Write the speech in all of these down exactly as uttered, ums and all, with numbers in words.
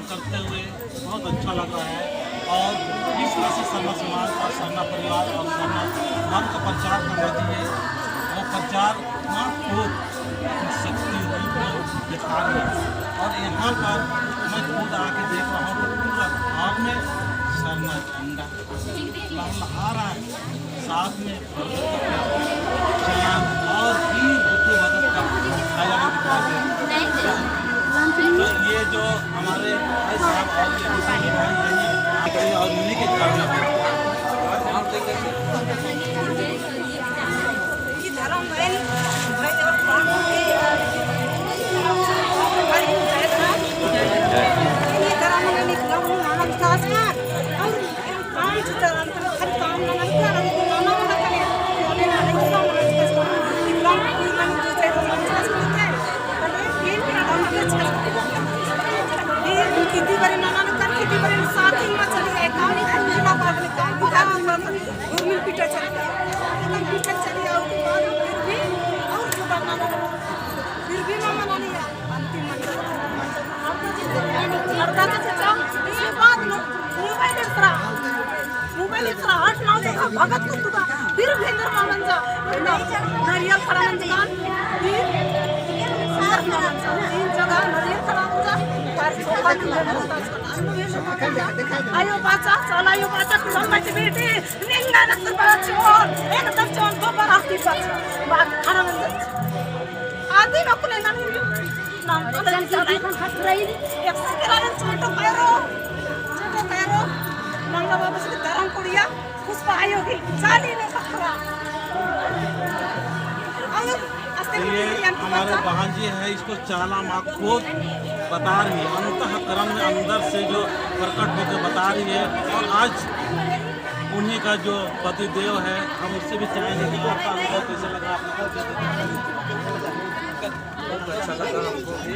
करते हुए बहुत अच्छा लग रहा है और इस तरह से सरना समाज का, सरना परिवार और सरना धर्म का प्रचार करना चाहिए। वो प्रचार माँ खुद शक्ति रूप में दिखा रही है और यहाँ पर मैं खुद आके देख रहा हूँ कि पूरा गाँव में सरना झंडा लहरा रहा है। साथ में चांद और भी बुद्धू भगत का छाया भी दिखा रहे हैं। तो ये जो हमारे भाई साहब और ये दूसरे भाई हैं, ये और इन्हीं के कारण है। और देख सकते हैं। ई धरम भइल, भइल और पाप के, ई धरम में निकला हूँ, मानव विकास कर, और काम से धरम, हर काम ना नहीं कर, अभी तो मानव ना करे, अभी ना नहीं कर, मानव विकास कर, इतना पूरा नहीं जो चाहिए, मानव विकास करते हैं, अरे, ये भी मानव विकास करते हैं। ये खेती बाड़ी ना, ना कर, खेती बाड़ी में साथ ही में चले गए, काम नहीं करने का, काम नहीं करने का। घूमिन पीटा चली, घूमिन पीटा चली, और के बाद फिर भी, और जो करना था, फिर भी ना मना लिया। अंतिम मंजर, हरदा चाचा, इसके बाद ना, मोबाइल इतरा, मोबाइल इतरा, आठ नौ जगह भगत को तुका, फिर भी इंदर मामन जा, नरियल खड़ा मंजकान, फिर इंदर मामन जा, तीन जगह नरियल खड़ा मंजा, पर सोफा की जगह होता है। आयो बाचा, चल आयो बाचा, कुलम बाची बेटी, निंगा नक्सर बाचा चोन, एक नक्सर चोन, दो बार आती बाचा, बात खड़ा मंजा। आदि बकुले ना, नाम तो लगी चला। एक से करा छोटो पैरो, छोटो पैरो, मंगा बाबा से धरम कुड़िया, पुष्पा आयो की, चाली ने पकड़ा। और ये हमारे बहन जी है, इसको चाला माँ खुद बता रही है, अंतःकरण में अंदर से जो प्रकट होकर बता रही है। और आज उन्हीं का जो पति देव है, हम उससे भी चाहेंगे कि आपका अनुभव कैसे लगा, आप लोगों को कैसे लगा। बहुत अच्छा लगा हमको भी।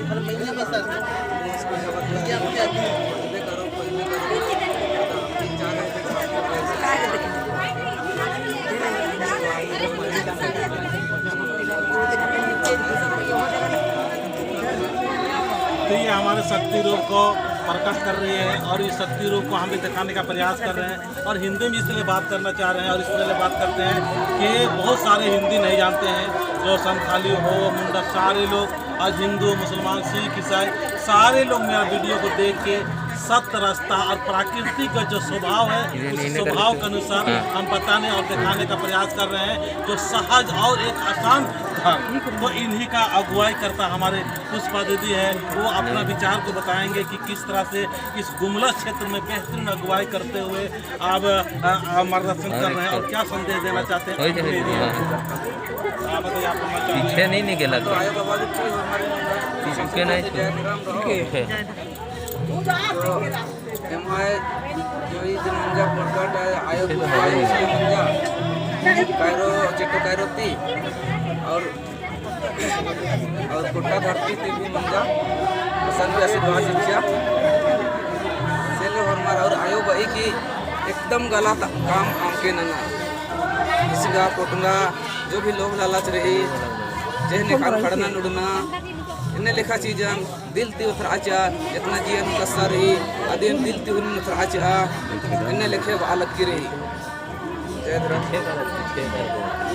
तो ये हमारे शक्ति रूप को प्रकट कर रही है और इस शक्ति रूप को हम भी दिखाने का प्रयास कर रहे हैं। और हिंदी में इसलिए बात करना चाह रहे हैं और इसलिए बात करते हैं कि बहुत सारे हिंदी नहीं जानते हैं, जो संथाली हो, मुंडा, सारे लोग, आज हिंदू, मुसलमान, सिख, ईसाई, सारे लोग मेरा वीडियो को देख के सत्य रास्ता और प्राकृतिक का जो स्वभाव है, उस स्वभाव के अनुसार हम बताने और दिखाने का प्रयास कर रहे हैं, जो सहज और एक आसान धर्म। तो इन्हीं का अगुवाई करता हमारे पुष्पा दीदी है, वो अपना विचार को बताएंगे कि किस तरह से इस गुमला क्षेत्र में बेहतरीन अगुवाई करते हुए आप, अ, अ, मार्गदर्शन कर रहे हैं और क्या संदेश देना चाहते हैं? हाँ, बताइए, आप लोग क्या पीछे नहीं निकला तो। आयो बाबा जी, ठीक है, हमारे ठीक है, नहीं तो। ठीक है। एम्है जो ई जे मंजा प्रकट है, आयो बाबा जी मंजा, कैरो, चेटो कैरो ती, और और गोट्टा धरती ती भी मंजा असन भी आशीर्वाद चिच्चा। से ले होरमर और आयो बई की एकदम गलत काम अमके नना। इसगा पोटंगा जो भी लोभ लालच रही, जेहने काम खड़ना नुड़ना, इन्ने लेखा चीजन दिल ती उतरआ चिआ, जेतना जिया नू कस्सा रही, अदिन दिल ती हुन उतरआ चिआ, इन्ने लेखे बआ लगी रही।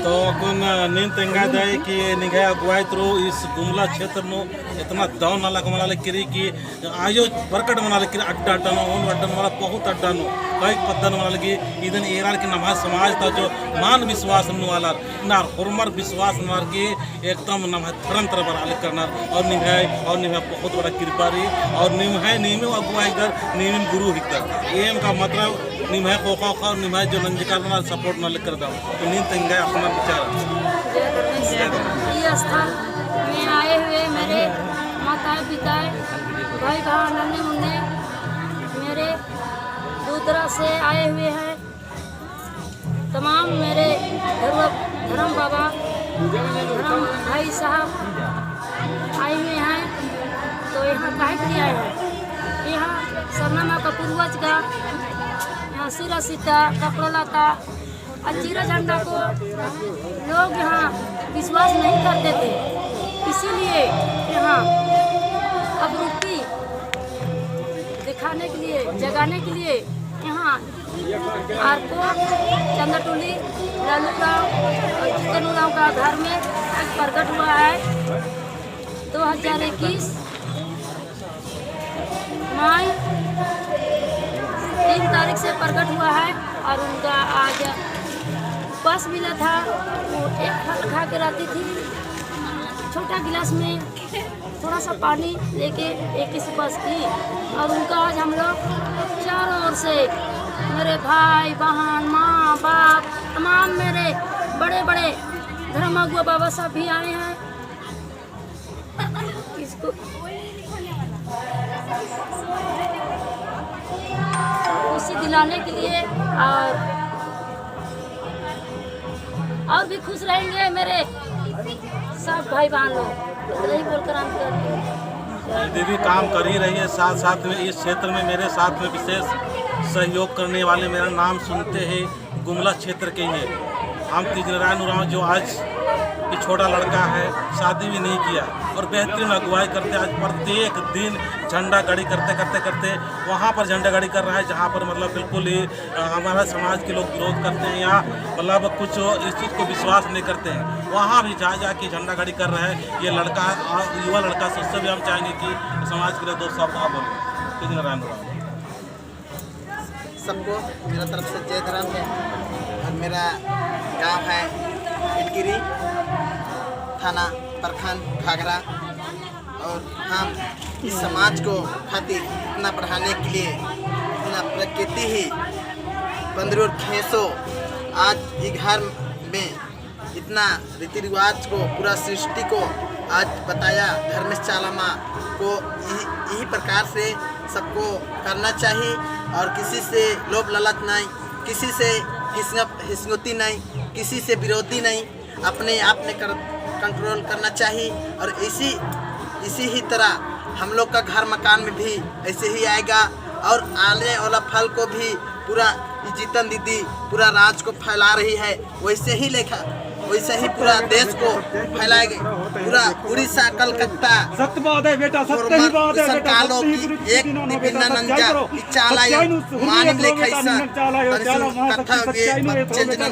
तो अक्कुन नीन तेंगा दय कि निंग्है अगुवाई तुरु इस गुमला क्षेत्र नू इतना दव नलख मना लगी रई कि आयो बरकट मना लगी रई, अड्डा अड्डा नू, ओन अड्डा नू, मतलब बहुत अड्डा नू, कई पद्दा नू मना लगी। इदन एरार कि नम्है समाज ता जो मान विश्वास नू आलर, नार होरमर विश्वास नार कि एकदम नम्है धर्म तरफ बरआ लगी रअनर और निम्है, और निम्है बहुत बड़ा कृपा रई और निम्है, नीम अगुवा हिकदर, नीम गुरु हिकदर। एम का मतलब निम्है ख़ोख़ा ख़ोख़ा और निम्है जो नंजकर ना support ना लेकर दाओ। तो नीम तेंगा अपना विचार। जय धर्मेश। ये स्थान में आए हुए मेरे माता पिता, भाई बहन, नन्हे मुन्ने मेरे दूसरा से आए हुए हैं। तमाम मेरे धर्म, धर्म बाबा, धर्म भाई साहब आए हुए हैं, तो यहाँ काहे के लिए आए हैं? यहाँ सरना माँ का पूर्वज का यहाँ सिरा सीता, कपड़ा लत्ता, और चीरा झंडा को लोग यहाँ विश्वास नहीं करते थे, इसीलिए यहाँ अब रुकी उठाने के लिए, जगाने के लिए यहाँ आरको चंद्रटुली लल्लू राव और जीतन उराँव का घर में आज प्रकट हुआ है। दो हज़ार इक्कीस मई तीन तारीख से प्रकट हुआ है और उनका आज उपास मिला था। वो एक फल खा के रहती थी, छोटा गिलास में थोड़ा सा पानी लेके एक ही उपास की, और उनका आज हम लोग चारों ओर से, मेरे भाई, बहन, माँ, बाप, तमाम मेरे बड़े बड़े धर्म अगुआ बाबा साहब भी आए हैं। इसको खुशी दिलाने के लिए और, और भी खुश रहेंगे मेरे सब भाई बहन लोग। इतना ही बोलकर अंत करती हूँ। दीदी काम कर ही रही है, साथ साथ में इस क्षेत्र में मेरे साथ में विशेष सहयोग करने वाले, मेरा नाम सुनते ही गुमला क्षेत्र के ही हैं। हम तीजनारायण उराँव जो आज ये छोटा लड़का है, शादी भी नहीं किया और बेहतरीन अगुवाई करते, आज प्रत्येक दिन झंडा गाड़ी करते, करते, करते वहाँ पर झंडा गाड़ी कर रहा है, जहाँ पर मतलब बिल्कुल ही, अ, हमारा समाज के लोग विरोध करते हैं या मतलब कुछ इस चीज़ को विश्वास नहीं करते हैं, वहाँ भी जा जा के झंडा गाड़ी कर रहा है ये लड़का, अ, युवा लड़का। उससे भी हम चाहेंगे कि समाज के लिए दो शब्द आप बोलें। तीजनारायण उराँव। सबको मेरा तरफ से जय धर्म है। और मेरा गांव है इटकिरी, थाना प्रखंड घाघरा। और हम इस समाज को खातिर इतना बढ़ाने के लिए इतना प्रकृति ही पंद्रह और खेसो आज ये घर में इतना रीति रिवाज को, पूरा सृष्टि को आज बताया धर्मेस चालामा को। यही, यही प्रकार से सबको करना चाहिए और किसी से लोभ लालच नहीं, किसी से हिसंग-, हिसंगती नहीं, किसी से विरोधी नहीं, अपने आप में कर, control करना चाहिए। और इसी, इसी ही तरह हम लोग का घर मकान में भी ऐसे ही आएगा और आने वाला फल को भी पूरा ई जीतन दीदी पूरा राज को फैला रही है, वैसे ही लेखा, वैसे ही पूरा देश को फैलाएंगे। पूरा उड़ीसा, कलकत्ता, सत्य बात है बेटा, सत्य ही बात है बेटा, सत्य ही परिस्थिति ननो बेटा, सच्चाई करो, सच्चाई नू सुनिए करो बेटा, निंगन चाला आयो, चाला महाशक्ति सच्चाई नू है तो बेटा,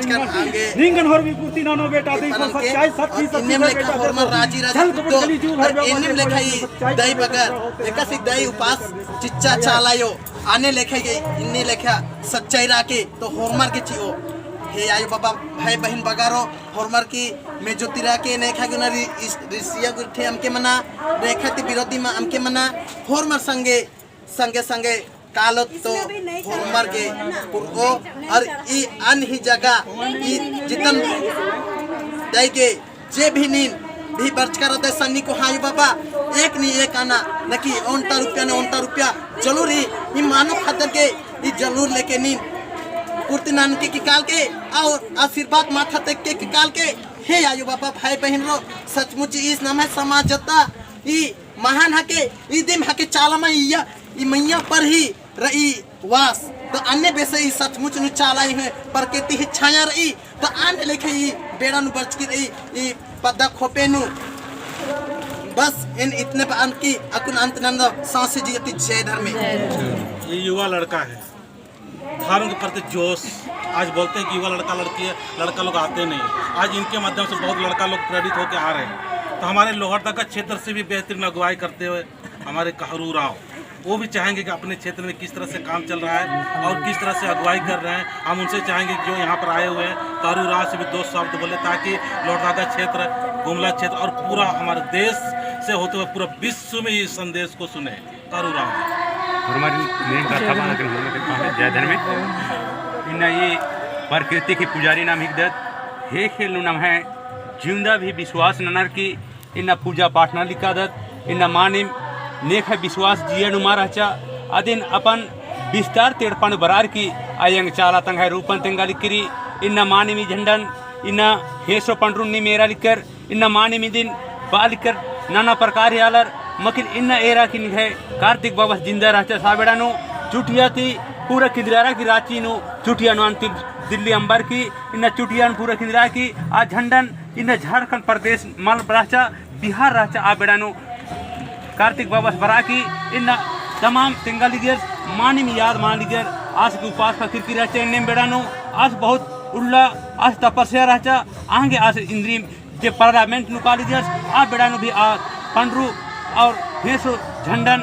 निंगन होरमी पूर्ति ननो बेटा, देखो सच्चाई, सत्य ही सत्य है बेटा, देखो, छल कपट कली जुग है बेटा, देखो, सच्चाई दई बगर, एकासे दई उपास चिच्चा चाला आयो, आने लेखा गे, इन्ने लेखा सच्चाई राके, तो होरमर गे चिओ। हे आयो बाबा, भाई बहिन बगारो, होरमर की मेजोती राके, नेखा गुना रि-, इस-, रिसिया गुट्ठी अमके मना, नेखा ती विरोधी मा अमके मना, होरमर संगे, संगे, संगे कालो तो होरमर गे पुरओ, और ई अन ही जगह, ई जितन दई गे, जे भी नीन भी बरचका रअदय सन्नी को, हाँ आयो बाबा, एक नी एक आना, नकी ओन्टा रुपया ने ओन्टा रुपया, जरूर ही, ई मानो खातर के, ई जरूर लेके नीन, पूर्ति ननके की काल के, और आशीर्वाद माथा तेकके की काल के, हे आयो बाबा, भाई बहिन रो, सचमुच ईस नम्है समाज जता, ई महान हके, ई दिम हके चाला मइय्याँ, ई मइय्याँ पर ही रई वास। तो अन्ने बेसे ई सचमुच नू चाला ही है, प्रकृति ही छाया रई। तो अन्ने लेखे ई बेड़ा नू बरचकी रई, ई पद्दा खोपे नू। बस एन इतने पर अंत की, अक्कुन अंत नन्दों, साँसे जिया ती जय धर्मे। ये युवा लड़का है, धर्म के प्रति जोश। आज बोलते हैं कि युवा लड़का लड़की, लड़का लोग आते नहीं। आज इनके माध्यम से बहुत लड़का लोग प्रेरित होकर आ रहे हैं। तो हमारे लोहरदगा क्षेत्र से भी बेहतरीन अगुवाई करते हुए हमारे कहरू राव, वो भी चाहेंगे कि अपने क्षेत्र में किस तरह से काम चल रहा है और किस तरह से अगुवाई कर रहे हैं। हम उनसे चाहेंगे कि जो यहाँ पर आए हुए हैं, कहरू राव से भी दो शब्द बोले, ताकि लोहरदगा क्षेत्र, गुमला क्षेत्र और पूरा हमारे देश से होते हुए पूरा विश्व में इस संदेश को सुने। कहरू राव। होरमर नीम कत्था बाना के होरमर के पहले जय धर्मे। इन्ना ई प्रकृति की पुजारी नाम हिकदत, हे खेल नू नम्है जिंदा भी विश्वास ननर की इन्ना पूजा पाठ नना लिक्कादत, इन्ना मानिम नेखा विश्वास जिया नू मा रहचा, अदिन अपन बिस्तार ती एड़पा नू बरार की अयंग चाला तंग्है रूपन तेंगा लिक्करी, इन्ना मानिम ई झंडन, इन्ना हेसो पंडरुन नीम एरा लिक्कर, इन्ना मानिम इदिन बआ लिक्कर नाना प्रकार ही आलर, मकिन इन्ना एरा की निंग्है कार्तिक बाबस जिंदा रहचा आ बेड़ा नू, चुटिया ती पूरा किंद्रियारा की राँची नू, चुटिया नू अन्ती दिल्ली अम्बर की, इन्ना चुटिया नू पूरा किंद्रिया की, आ झंडन इन्ना झारखंड प्रदेश मल रहचा, बिहार रहचा आ बेड़ा नू, कार्तिक बाबस बरआ की इन्ना तमाम तेंगा लगियस, मानिम याद मना लगियर, आस गे उपास ख़क्खरकी रहचा एन्नेम बेड़ा नू, आस बहुत उल्ला, आस तपस्या रहचा, आंगे आस इन्द्रिम जे parliament नू कालियस, आ बेड़ा नू भी आ पंडरू और हेंसो झंडन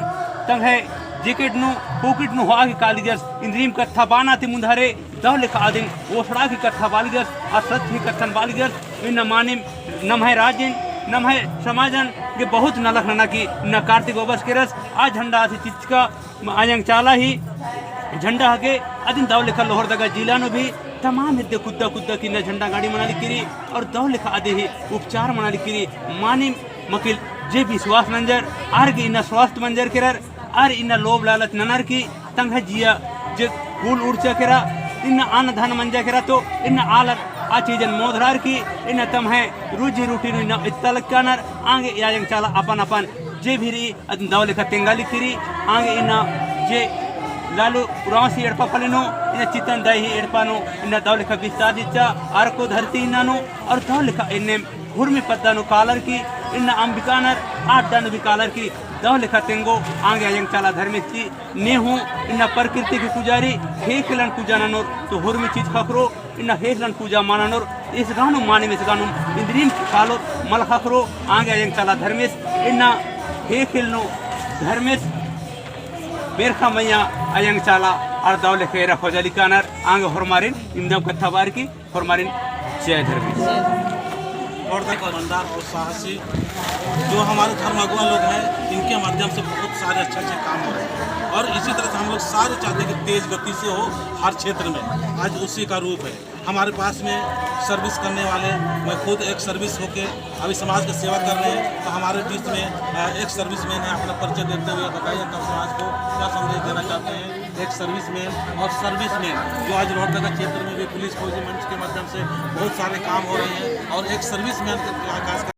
तंग्है jacket नू, pocket नू होआ के कालियस, इन्द्रिम कत्था बाना ती मुन्धारे, दव लेखा अदिन ओसड़ा की कत्था बालियस, आ सत्य की कत्थन बालियस, इन्ना मानिम नम्है राजिन, नम्है समाजन गे बहुत नलख नना की इन्ना कार्तिक उपास केरस, आ झंडा आसी चिच्चका अयंग चाला ही झंडा हके, अदिन दव लेखा लोहरदगा जिला नू भी तमाम हेद्दे कुद्दा कुद्दा की इन्ना झंडा गाड़ी मना लिक्की रई, और दव लेखा अदे ही उपचार मना लिक्की रई, मानिम मकिल जे विश्वास नंजर, आर गे इन्ना स्वस्थ मंजर केरर, आर इन्ना लोभ लालच ननर की तंग्है जिया जे कुल उड़चा केरा, इन्ना अन्न धन मंजा केरा तो इन्ना आलर आ चीजन मोधरार की इन्ना तम्है रोजी रोटी नू इन्ना इत्ता लक्कानर, आंगे अयंग चाला अपन अपन जे भी रई अदिन दव लेखा तेंगा लिक्की रई, आंगे इन्ना जे लालू उराँवसी एड़पा पल्ली नू, इन्ना चितन दई ही एड़पा नू, इन्ना दव लेखा बिस्तार चिच्चा, आरको धरती इन्ना नू, और दव लेखा एन्नेम हुरमी पद्दा नू कालर की, इन्ना अम्बिकानर, आ अड्डा नू भी कालर की, दव लेखा तेंगो, आंगे अयंग चाला धर्मेस ती, ने हूँ इन्ना प्रकृति की पुजारी, ख़ेख़ेलन पूजा ननोर, तो हुरमी चीज ख़क्खरो, इन्ना ख़ेख़ेलन पूजा मल ननोर, इस गानु मानिम इस गानु इन्द्रिम कालोत मल ख़क्खरो, आंगे अयंग चाला धर्मेस, इन्ना ख़ेख़ेल नू धर्मेस, बेरखा मइय्याँ अयंग चाला, आर दव लेखा एरा खोजा लिक्कानर, आंगे होरमारिन इवंदम कत्था बार की, होरमारिन जय धर्मेस। और तक ईमानदार और साहसी जो हमारे धर्म अगुवा लोग हैं, इनके माध्यम से बहुत सारे अच्छे अच्छे काम हो रहे हैं। और इसी तरह से हम लोग सारे चाहते हैं कि तेज गति से हो हर क्षेत्र में। आज उसी का रूप है। हमारे पास में service करने वाले, मैं खुद एक service होके अभी समाज की सेवा कर रहे हैं, तो हमारे बीच में, अ, एक serviceman है, अपना परिचय देते हुए बताइए तब समाज को क्या संदेश देना चाहते हैं। एक serviceman और serviceman जो आज लोहरदगा क्षेत्र में भी पुलिस फौजी मंच के माध्यम से बहुत सारे काम हो रहे हैं और एक serviceman के खास